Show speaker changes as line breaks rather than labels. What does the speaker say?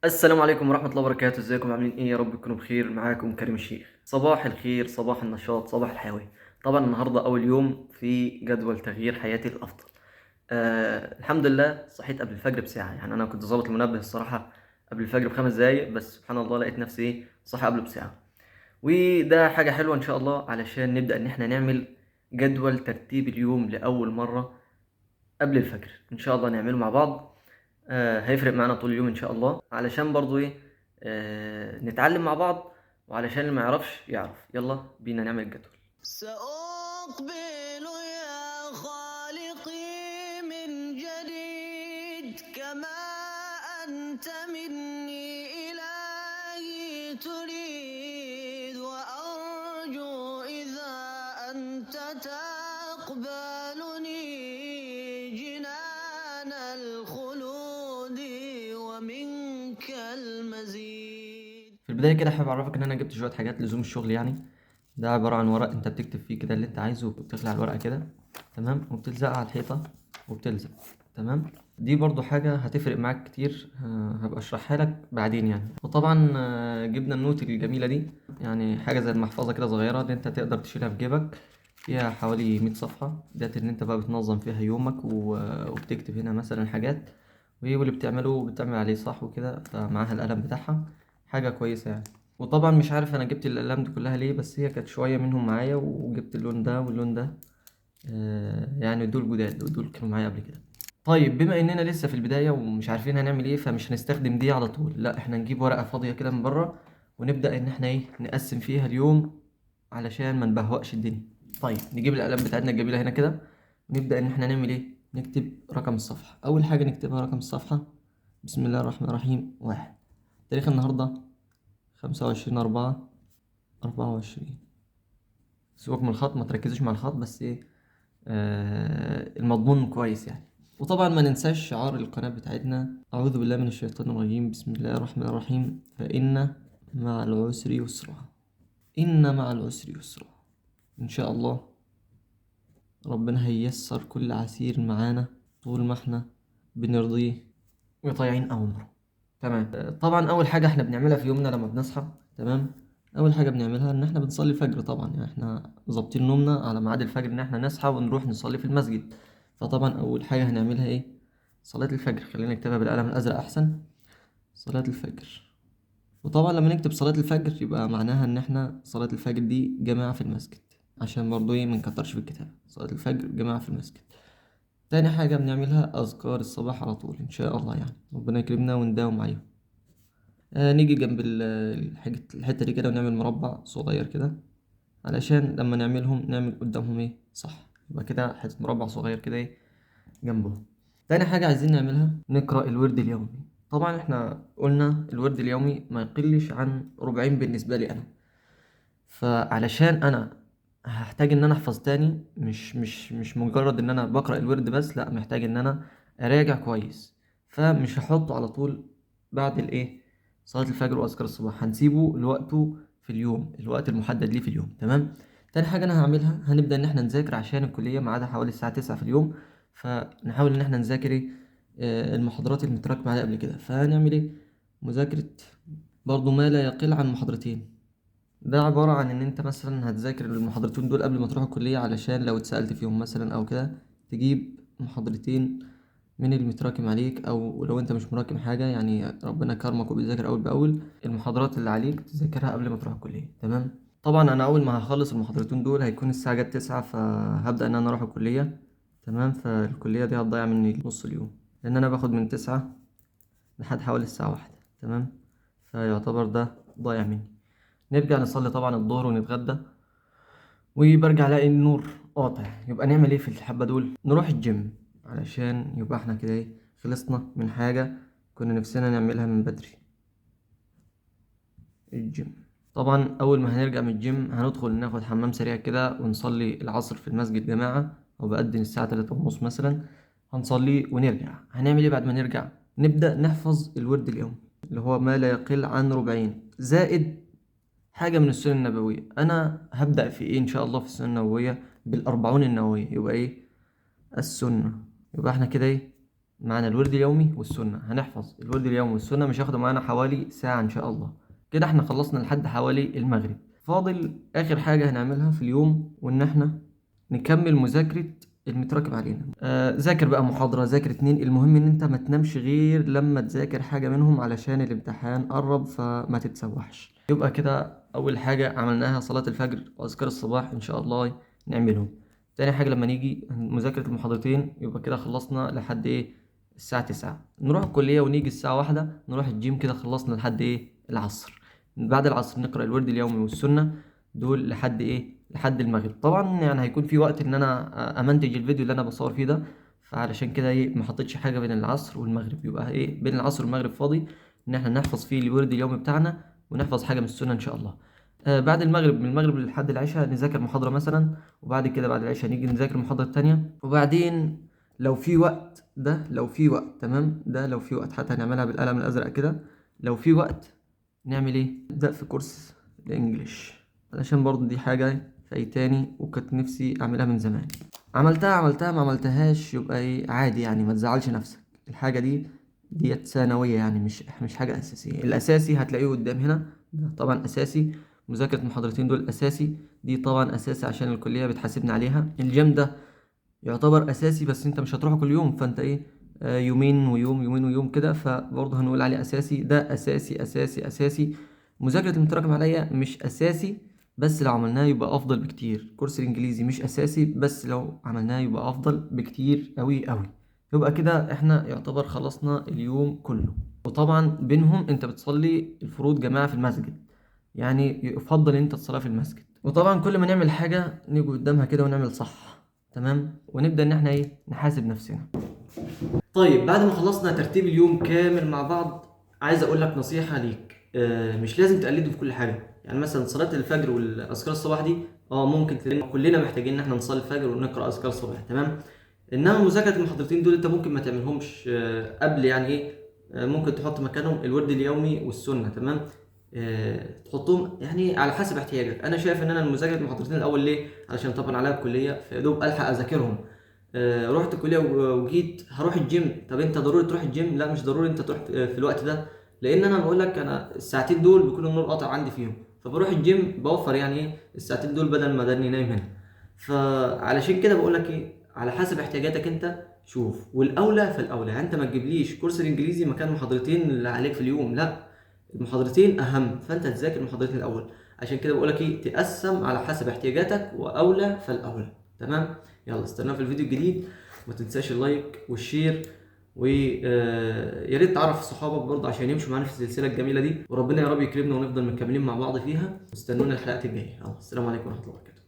السلام عليكم ورحمة الله وبركاته. ازيكم عاملين ايه؟ يا رب تكونوا بخير. معاكم كريم الشيخ. صباح الخير، صباح النشاط، صباح الحيوية. طبعا النهاردة أول يوم في جدول تغيير حياتي للأفضل. الحمد لله صحيت قبل الفجر بساعة، يعني أنا كنت ظابط المنبه الصراحة قبل الفجر ب5 دقايق، بس سبحان الله لقيت نفسي ايه صاحي قبله بساعة، وده حاجة حلوة إن شاء الله علشان نبدأ إن احنا نعمل جدول ترتيب اليوم لأول مرة قبل الفجر. إن شاء الله نعمله مع بعض، هيفرق معانا طول اليوم ان شاء الله، علشان برضو ايه نتعلم مع بعض، وعلشان اللي ما يعرفش يعرف. يلا بينا نعمل الجدول.
سأقبل يا خالقي من جديد كما أنت مني إلهي تريد، وأرجو إذا أنت تقبلني جنان الخلود ومنك المزيد.
في البداية كده حابب اعرفك ان انا جبت شوية حاجات لزوم الشغل، يعني ده عبارة عن ورق انت بتكتب فيه كده اللي انت عايزه، وبتخلع الورقة كده تمام، وبتلزقها على الحيطة وبتلزق تمام. دي برضو حاجة هتفرق معاك كتير، هبقى اشرحها لك بعدين يعني. وطبعا، جبنا النوت الجميلة دي، يعني حاجة زي المحفظة كده صغيرة اللي انت تقدر تشيلها في جيبك، فيها حوالي 100 صفحة. ديت ان انت بقى بتنظم فيها يومك وبتكتب هنا مثلا حاجات، واللي بتعمله بتعمل عليه صح وكده، فمعاها القلم بتاعها، حاجة كويسة يعني. وطبعا مش عارف انا جبت الاقلام دي كلها ليه، بس هي كانت شوية منهم معايا، وجبت اللون ده واللون ده، يعني دول جداد ودول كانوا معايا قبل كده. بما اننا لسه في البداية ومش عارفين هنعمل ايه، فمش هنستخدم دي على طول، لا احنا نجيب ورقة فاضية كده من بره ونبدأ ان احنا ايه نقسم فيها اليوم علشان ما نبهوأش الدنيا. نجيب الأقلام بتاعتنا الجميلة هنا كده، ونبدأ ان احنا نعمل ايه، نكتب رقم الصفحة. أول حاجة نكتبها رقم الصفحة، بسم الله الرحمن الرحيم، 1. تاريخ النهاردة 25/4/24. سيبك من الخط، ما تركزوش مع الخط، بس ايه المضمون كويس يعني. وطبعا ما ننساش شعار القناة بتاعتنا، أعوذ بالله من الشيطان الرجيم، بسم الله الرحمن الرحيم، فإن مع العسر يسرا، إن مع العسر يسرا. إن شاء الله ربنا هيسر كل عسير معانا طول ما احنا بنرضيه وطايعين أوامره. تمام. طبعا أول حاجة احنا بنعملها في يومنا لما بنصحى، تمام، أول حاجة بنعملها إن احنا بنصلي الفجر. طبعا يعني احنا ظابطين نومنا على ميعاد الفجر إن احنا نصحى ونروح نصلي في المسجد. فطبعا أول حاجة هنعملها إيه؟ صلاة الفجر. خلينا نكتبها بالقلم الأزرق أحسن، صلاة الفجر. وطبعا لما نكتب صلاة الفجر يبقى معناها إن احنا صلاة الفجر دي جماعة في المسجد، عشان برضو إيه ما نكترش في الكتابة. صلاة الفجر جماعة في المسجد. تاني حاجة بنعملها أذكار الصباح على طول إن شاء الله، يعني ربنا يكرمنا ونداوم عليهم. نيجي جنب الحتة دي كده ونعمل مربع صغير كده، علشان لما نعملهم نعمل قدامهم إيه صح، يبقى كده حتة مربع صغير كده إيه جنبهم. تاني حاجة عايزين نعملها نقرأ الورد اليومي. طبعا إحنا قلنا الورد اليومي ما يقلش عن 40 بالنسبة لي أنا، فعلشان أنا هحتاج إن أنا أحفظ تاني، مش مجرد إن أنا بقرأ الورد بس، لأ محتاج إن أنا أراجع كويس، فمش هحطه على طول بعد الإيه صلاة الفجر وأذكار الصباح، هنسيبه لوقته في اليوم، الوقت المحدد ليه في اليوم. تمام. تاني حاجة أنا هعملها هنبدأ إن إحنا نذاكر، عشان الكلية ميعادها حوالي الساعة 9 في اليوم، فنحاول إن إحنا نذاكر إيه، المحاضرات المتراكمة عليها قبل كده. فهنعمل إيه؟ مذاكرة برضو ما لا يقل عن محاضرتين. ده عبارة عن إن أنت مثلا هتذاكر المحاضرتين دول قبل ما تروح الكلية، علشان لو اتسألت فيهم مثلا أو كده تجيب محاضرتين من المتراكم عليك، أو لو أنت مش مراكم حاجة يعني ربنا كرمك وبتذاكر أول بأول، المحاضرات اللي عليك تذاكرها قبل ما تروح الكلية. تمام. طبعا أنا أول ما هخلص المحاضرتين دول هيكون الساعة جت 9، فهبدأ إن أنا أروح الكلية. تمام. فالكلية دي هتضيع مني نص اليوم، لأن أنا باخد من 9 لحد حوالي الساعة 1. تمام. فيعتبر ده ضايع مني. نرجع نصلي طبعا الظهر ونتغدى، وبرجع الاقي النور قاطع. يبقى نعمل ايه في الحبة دول؟ نروح الجيم، علشان يبقى احنا كده ايه خلصنا من حاجة كنا نفسنا نعملها من بدري، الجيم. طبعا اول ما هنرجع من الجيم هندخل ناخد حمام سريع كده ونصلي العصر في المسجد جماعة، او بقدم الساعة تلاتة ونص مثلا، هنصلي ونرجع. هنعمل ايه بعد ما نرجع؟ نبدأ نحفظ الورد اليومي اللي هو ما لا يقل عن 40 زائد حاجة من السنة النبوية. أنا هبدأ في إيه إن شاء الله في السنة النبوية؟ بالأربعون النووية. يبقى إيه؟ السنة. يبقى إحنا كده إيه؟ معانا الورد اليومي والسنة، هنحفظ الورد اليومي والسنة، مش هياخدوا معانا حوالي ساعة ان شاء الله. كده احنا خلصنا لحد حوالي المغرب. فاضل اخر حاجة هنعملها في اليوم، وان احنا نكمل مذاكرة المتراكم علينا. ذاكر بقى محاضرة، ذاكر 2، المهم ان انت ما تنامش غير لما تذاكر حاجة منهم علشان الامتحان قرب، فما تتسوحش. يبقى كده اول حاجة عملناها صلاة الفجر واذكار الصباح ان شاء الله نعملهم. تاني حاجة لما نيجي مذاكرة المحاضرتين، يبقى كده خلصنا لحد ايه؟ الساعة 9. نروح الكلية ونيجي الساعة 1 نروح الجيم، كده خلصنا لحد ايه؟ العصر. بعد العصر نقرأ الورد اليومي والسنة دول لحد ايه؟ لحد المغرب. طبعا هيكون في وقت ان انا امنتج الفيديو اللي انا بصور فيه ده، فعلشان كده ايه ما حطيتش حاجة بين العصر والمغرب، يبقى ايه بين العصر والمغرب فاضي ان احنا نحفظ فيه الورد اليومي بتاعنا ونحفظ حاجة من السنة ان شاء الله. بعد المغرب، من المغرب لحد العشاء نذاكر محاضرة مثلا، وبعد كده بعد العشاء نيجي نذاكر المحاضرة التانية، وبعدين لو في وقت، ده لو في وقت تمام، ده لو في وقت حتى هنعملها بالقلم الأزرق كده، لو في وقت نعمل ايه؟ نبدأ في كورس الانجليش، علشان برضو دي حاجة فايتاني وكنت نفسي اعملها من زمان. عملتها، ما عملتهاش يبقى ايه عادي، ما تزعلش نفسك، الحاجة ديت ثانوية، مش حاجة أساسية. الأساسي هتلاقيه قدام هنا، ده طبعا أساسي، مذاكرة المحاضرتين دول أساسي، دي طبعا أساسي عشان الكلية بتحاسبنا عليها. الجيم ده يعتبر أساسي بس أنت مش هتروحه كل يوم، فأنت إيه، يومين ويوم، يومين ويوم كده، فبرضه هنقول عليه أساسي. ده أساسي أساسي أساسي. مذاكرة المتراكم عليا مش أساسي، بس لو عملناه يبقى أفضل بكتير. كورس الإنجليزي مش أساسي، بس لو عملناه يبقى أفضل بكتير أوي أوي. يبقى كده إحنا يعتبر خلصنا اليوم كله. وطبعا بينهم أنت بتصلي الفروض جماعة في المسجد، يعني يفضل أنت تصلي في المسجد. وطبعا كل ما نعمل حاجة نيجي قدامها كده ونعمل صح تمام، ونبدأ إن إحنا إيه نحاسب نفسنا. بعد ما خلصنا ترتيب اليوم كامل مع بعض، عايز أقول لك نصيحة ليك، مش لازم تقلده في كل حاجة. مثلا صلاة الفجر والأذكار الصباح دي، ممكن تلاقي كلنا محتاجين إن إحنا نصلي الفجر ونقرأ أذكار الصباح تمام، إنما مذاكرة المحاضرتين دول أنت ممكن ما تعملهمش، قبل، يعني إيه، ممكن تحط مكانهم الورد اليومي والسنة تمام، تحطهم على حسب احتياجك. أنا شايف إن أنا مذاكرة المحاضرتين الأول ليه؟ علشان طبعا عليا الكلية، فيا دوب ألحق أذاكرهم. رحت الكلية وجيت هروح الجيم، طب أنت ضروري تروح الجيم؟ لا مش ضروري أنت تروح في الوقت ده، لأن أنا بقول لك أنا الساعتين دول بيكون النور قاطع عندي فيهم، فبروح الجيم بوفر الساعتين دول بدل ما داني نايم هنا. فعلشان كده بقول لك إيه، على حسب احتياجاتك أنت شوف، والأولى فالأولى. أنت ما تجيبليش كورس الإنجليزي مكان محاضرتين اللي عليك في اليوم، لا المحاضرتين أهم، فأنت تذاكر المحاضرتين الأول. عشان كده بقول لك إيه، تقسم على حسب احتياجاتك، وأولى فالأولى تمام. يلا استنونا في الفيديو الجديد، وما تنساش ال like وال share، ويا ريت تعرف صحابك برضه عشان يمشوا معانا في السلسلة الجميلة دي، وربنا يا رب يكرمنا ونفضل مكملين مع بعض فيها. واستنونا الحلقات الجاية. يلا السلام عليكم ورحمة الله وبركاته.